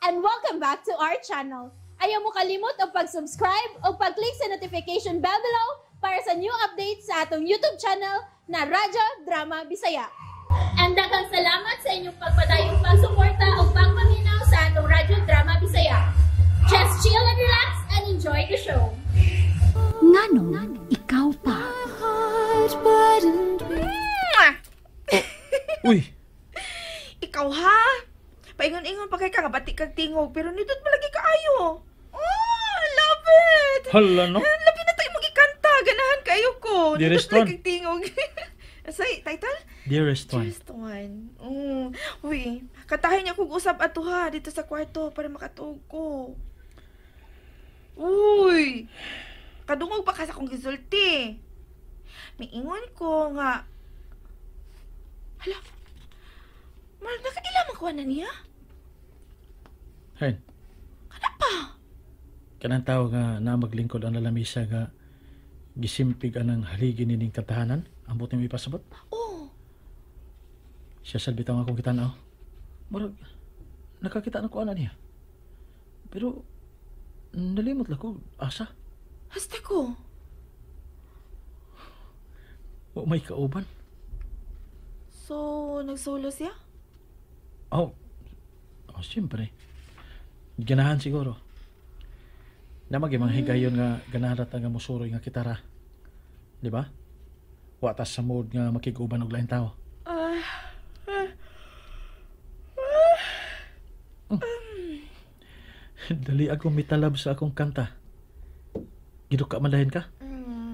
And welcome back to our channel. Ayaw mo kalimot og pag-subscribe o pag-click sa notification bell below para sa new updates sa atong YouTube channel na Radyo Drama Bisaya. And daghang salamat sa inyong pagpadayong pagsuporta o pagpaminaw sa atong Radyo Drama Bisaya. Just chill and relax and enjoy the show. Nganong ikaw pa? Uy! Ikaw ha? Paingon-ingon pa kay ka nga bati kag tingog pero nindot malagi kaayo. Oh, I love it. Hala no. Labi na tayo magikanta, ganahan kayo ko. Dearest Nindot one. lagi kag tingog. Say, title? Dearest one. Dearest one. Uy, katahin niya kog usab ato ha dito sa kwarto para makatuog ko. Uy. Kadungog pa ka sa akong gisulti. Miingon ko nga. Hala. Marag nakaila man kuha na niya? Hen. Kana pa? Kanang tao nga na maglingkod ang lalamisa nga gisimpig anang haligi nining katahanan. Ang buti mo ipasabot? Oo. Siya sad bitaw akong kitanaw. Murag nakakita na ko ana niya. Pero nalimot lang ko asa. Hasta ko. O may kauban. So, nagsolo siya? Oh, siyempre. Ganahan siguro. Namag mga higayon nga ganahan ra ta nga musuroy nga kitara. Di ba? Wa ta sa mood nga makig-uban og laing tao. Dali ako mitalab sa akong kanta. Giduka man dahin ka?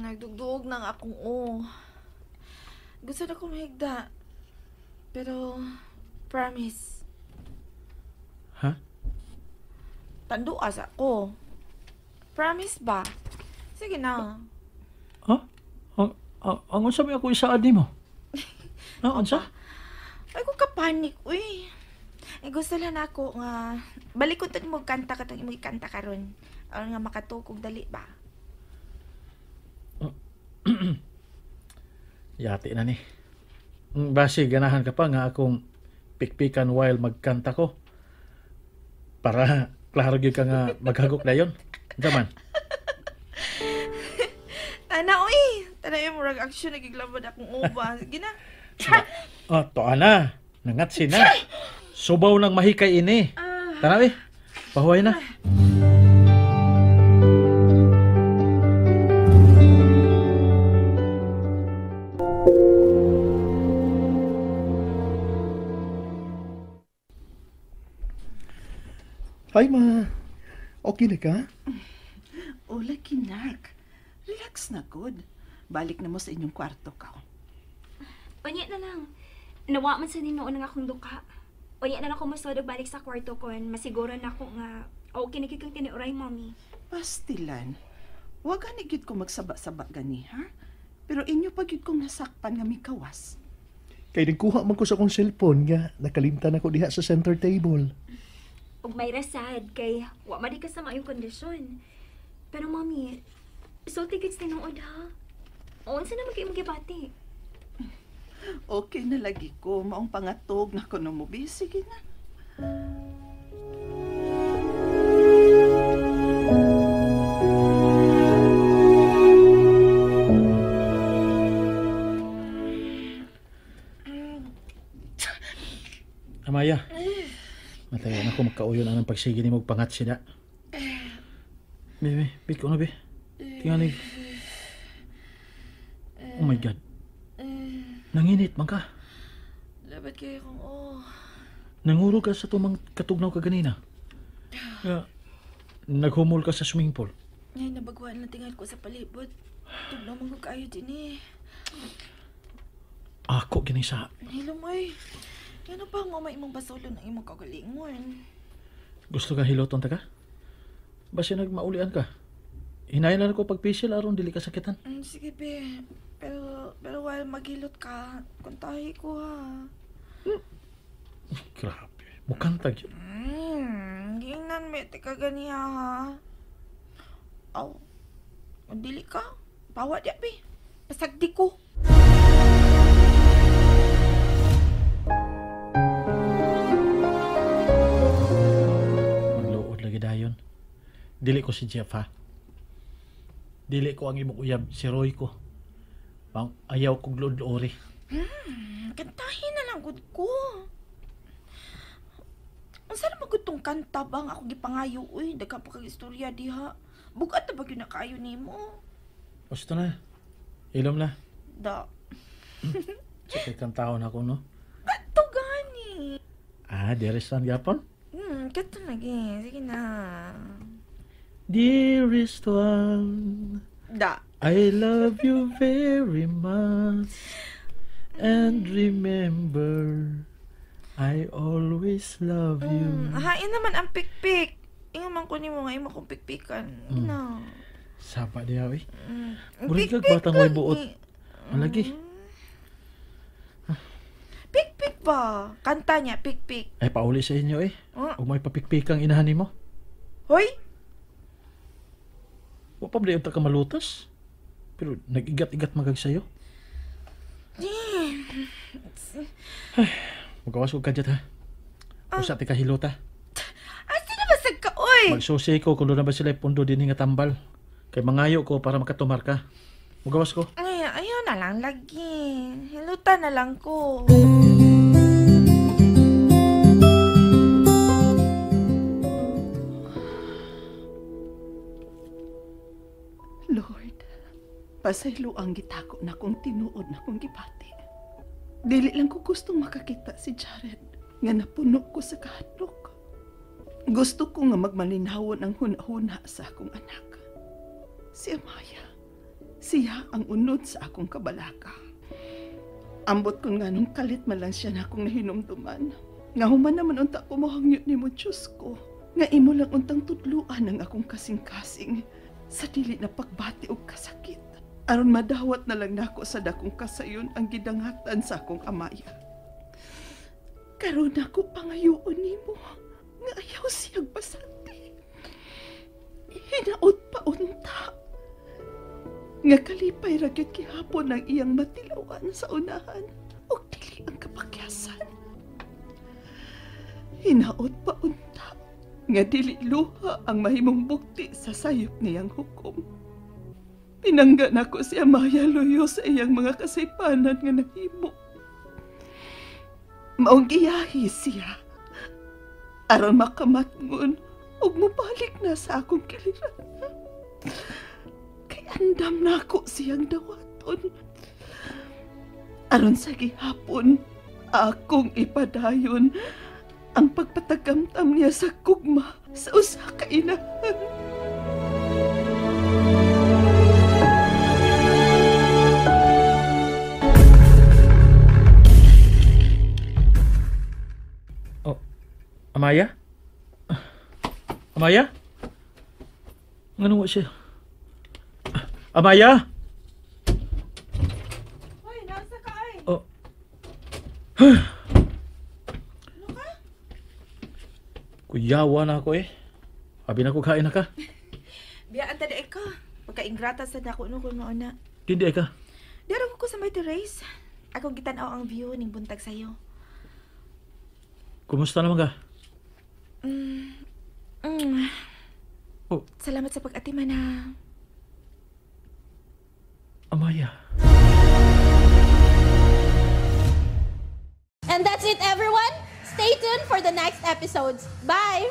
Nagdugduog na nga akong o. Gusto na kong mahigda. Pero, promise. Ha? Tanduas ako. Promise ba? Sige na. Ha? Ang unsa may ako isaad nimo? Ha, unsa? Ay, kung kapanik, uy. Ay, gusto lang ako nga balik ko to mo kanta katong imong kanta karon. Aron nga makatugog dali ba? Yati na ni. Basi ganahan ka pa nga akong pikpikan while magkanta ko. Para klaro gyud ka nga maghagok na yon. Unsa man? Tana uy, tana yung murag action nagiglabad akong uba. Sige na. Oh, toa na. Nangatsi na. Subaw ng mahikay ini. Tana uy. Pahuway na. Hi, ma. Okay na ka? Ola, kinak. Relax na, good. Balik na mo sa inyong kwarto ka. Unya na lang. Nawa man sa ninoon ang akong duka. Unya na lang ako masod og balik sa kwarto ko. Masiguro na ako nga okay na kang tinuray, mommy. Pastilan. Wag gani gyud ko magsaba-saba gani, ha? Pero inyo pa gyud kong nasakpan nga mikawas. Kay nagkuha man ko sa akong cellphone nga nakalimtan ako diha sa center table. Ug may rasad kay wa man di ka sa maayong kondisyon. Pero mommy, sulti gid tinuod ha. Unsa na man kay imong gibati? Okay na lagi ko, maong pangatog na kuno mo. Sige na. Amaya. Matayo na ko magkauyon anang pagsige ni mo pangat sila. Bebe, bit ko na be. Tingali. Oh my God. Nanginit man ka. Labat kayo kong oh. Nanguro ka sa tumang katugnaw ka ganina. Naghumol ka sa swimming pool. Ngay, nabaguhan na tingal ko sa palibot. Tugnaw man ko kayo din eh. Ako ginisa. Hilom oy. Ano pa ang may imong basolo ng imong kagalingon? Gusto ka hiloton ta ka? Basta nagmaulian ka. Hinayin lang ko pagpisil aron dili ka sakitan. Sige be. Pero while maghilot ka, kontahi ko ha. Grabe. Mukantag yun. Ginan may ka ganiya ha. Aw. Dili ka. Bawa di be. Pasagdi ko. Dili ko si Jeff ha. Dili ko ang imong uyab, si Roy ko. Bang, ayaw kong luod-luori. Kantahin na lang gud ko. Unsa na magud tong kanta ba nga ako gipangayo uy, daghan pa kag istorya diha. Bugat na ba gyud na kaayo nimo? Gusto na. Ilom na. Da. Sige, kantahon ako, no? Kanto gani. Ah, dearest one gapon? Kanto lagi. Sige na. Dearest one, Da. I love you very much. And remember, I always love you. Hain naman ang pikpik. Ingon man ko nimo nga imo kong pikpikan. No. Sapa diha eh. Murag kag batang way buot. Malagi. Pikpik ba? Kanta niya, pikpik. Ay, pauli sa inyo eh. Ug may papikpikang inahan nimo. Hoy? Wa pa ba ka malutas? Pero nag-igat-igat magag sayo. Ay, magawas ko kadyat ha. Usa ti kahilota. Asa na basag ka, oy? Magsusi ko kung doon na ba sila pundo din nga tambal. Kay mangayo ko para makatumar ka. Magawas ko. Ay, ayaw na lang lagi. Hiluta na lang ko. Lord, pasaylo ang gitako na kung tinuod na kong gibati. Dili lang ko gustong makakita si Jared nga napuno ko sa kahadlok. Gusto ko nga magmalinawon ang huna-huna sa akong anak. Si Amaya, siya ang unod sa akong kabalaka. Ambot ko nga nung kalit man lang siya na akong nahinumduman. Nga human naman unta ko mohangyo ni mo, Diyos ko. Nga imo lang untang tudluan ang akong kasing-kasing sa dili na pagbati og kasakit. Aron madawat na lang nako sa dakong kasayon ang gidangatan sa akong Amaya. Karon ako pangayoon nimo nga ayaw siyang basanti. Hinaot pa unta. Nga kalipay ra gyud gihapon ang iyang matilawan sa unahan ug dili ang kapakyasan. Hinaot pa unta nga dili luha ang mahimong bukti sa sayop niyang hukom. Pinangga nako si Amaya luyo sa iyang mga kasaypanan nga nahimo. Maong giyahi siya aron makamatngon ug mobalik na sa akong kiliran. Kay andam nako siyang dawaton. Aron sa gihapon akong ipadayon ang pagpatagamtam niya sa gugma sa usa ka inahan. Oh, Amaya? Amaya? Ngano siya? Amaya? Hoy, nasa ka ay? Oh. Kuyawa na ako eh. Abi na ko kain na ka. Biyaan ta di ka. Pagka-ingrata sa dako no kung mauna. Dindi ka. Dara ko sa may terrace. Akong gitan-aw ang view ning buntag sayo. Kumusta naman ka? Oh. Salamat sa pag-atiman ha. Amaya. And that's it everyone. Stay tuned for the next episodes. Bye!